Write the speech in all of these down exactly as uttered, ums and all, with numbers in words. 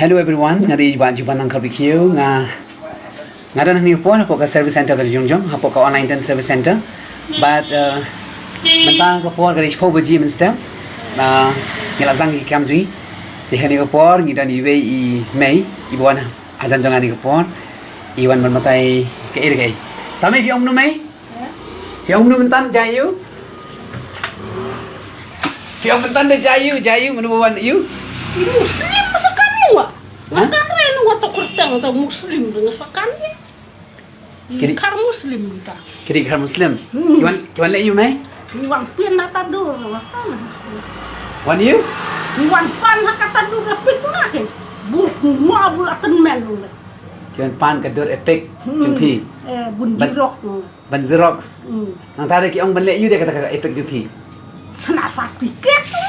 Hello everyone, nga dei Bah Juban Nangkar Bikhiu, nga nga don hangne ka por hapoh ka service center ka Jong Jong, hapoh ka online ten service center. But uh, mynta ka por ka dei shiphew baje mynstep. Uh, ngi la zang ki kam jong ngi. Te hangne ka por ngi don iwei i mei iba wan hajan jong nga hangne ka por, i wan ban batai kaei kaei. Te mei, phi ong mano mei? Phi ong mano mynta, jaiu? Phi ong mynta da jaiu, jaiu, mano ba wan ïa u? I Muslim sa kane wa. Ha? Nga kan re nu wa to kyrteng to Muslim nga sa kane. Kiri. Khar Muslim ta. Kiri khar Muslim. Hmm. Ki wan, ki wan leh ïa u mei? Ki wan pyn na ta dur wa kan. Wan ïa u? Ki wan pan ha ka ta dur da pik na ke. Bul ngwa bul atan men. Ki wan pan ka dur Epic. Hmm. Jong phi. Eh, bun Ban- jirok. Ban Xerox. Hmm. Nangta de ki ong ban leh ïa u de kata ka Epic jong phi. Sna certificate.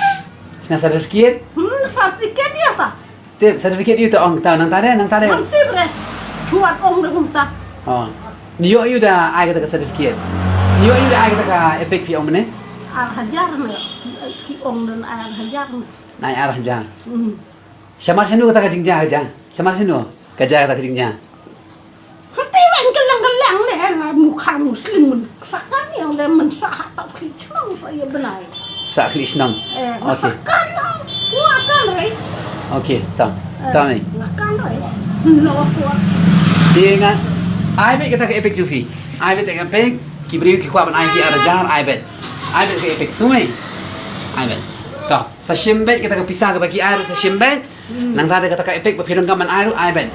Sna certificate? Hmm, certificate ïa ta. Te certificate ïa u te ong ta, nangta de, nangta de. Nang tip re. Chuat ong de kumta. Oh. Ni ïoh ïa u da ai kata ka certificate. Ni ïoh ïa u da ai kata ka Epic phi ong mynne. Ar hajar ne. Ki, ki ong dan ar hajar ne. Nai ar hajar. Hmm. Shamar shano kata ka jingjia ka jia? Shamar shano ka jia kata ka jingjia? Hynte wan kylleng kylleng ne, eh, na muka Muslim mun sa kan ïa de, men sa ha ta khlieh shnong sa ïa bnai. Sa khlieh shnong. Eh, okay. Sa kan, wa kan re. Okay, ta. Eh, ta mei. Wa kan re. No, wa. Te nga ai beit kata ka Epic jong phi. Ai beit kata ka Epic, ki briew ki kwah ban ai ki ar hajar, ai beit. Ai beit ka Epic, sumei. Ai beit. Ta, sa shim beit kata ka pisa kaba ki ai, sa shim beit. Hmm. Nangta de kata ka Epic ba phi donkam ban ai ruh, ai beit.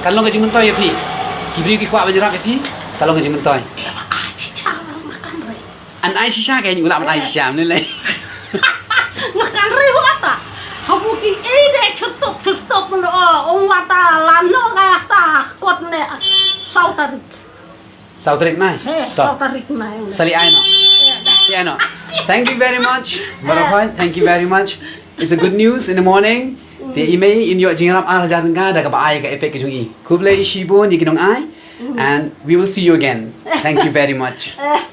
Kan long ka jingmyntoi ïa phi. Ki briew ki kwah ban ïarap ïa phi, kan long ka jingmyntoi. Ai shisha, nga kan re. An ai shisha, ka ngi lah ban ai shisha, mne lei. Nga kan re wa ta. Habu ki ei de chertop chertop mno, ong wa ta la no ka ta kot ne saw tarik. Saw tarik nai. He, to. Saw tarik nai. Sali ai no. He. Sali ai no. Thank you very much. Barokhoi, thank you very much. It's a good news in the morning. Te i mei in ïoh jingïarap ar hajar tyngka da kaba ai ka Epic ka jong i. Khublei shibun ïa ki nong ai. And we will see you again. Thank you very much.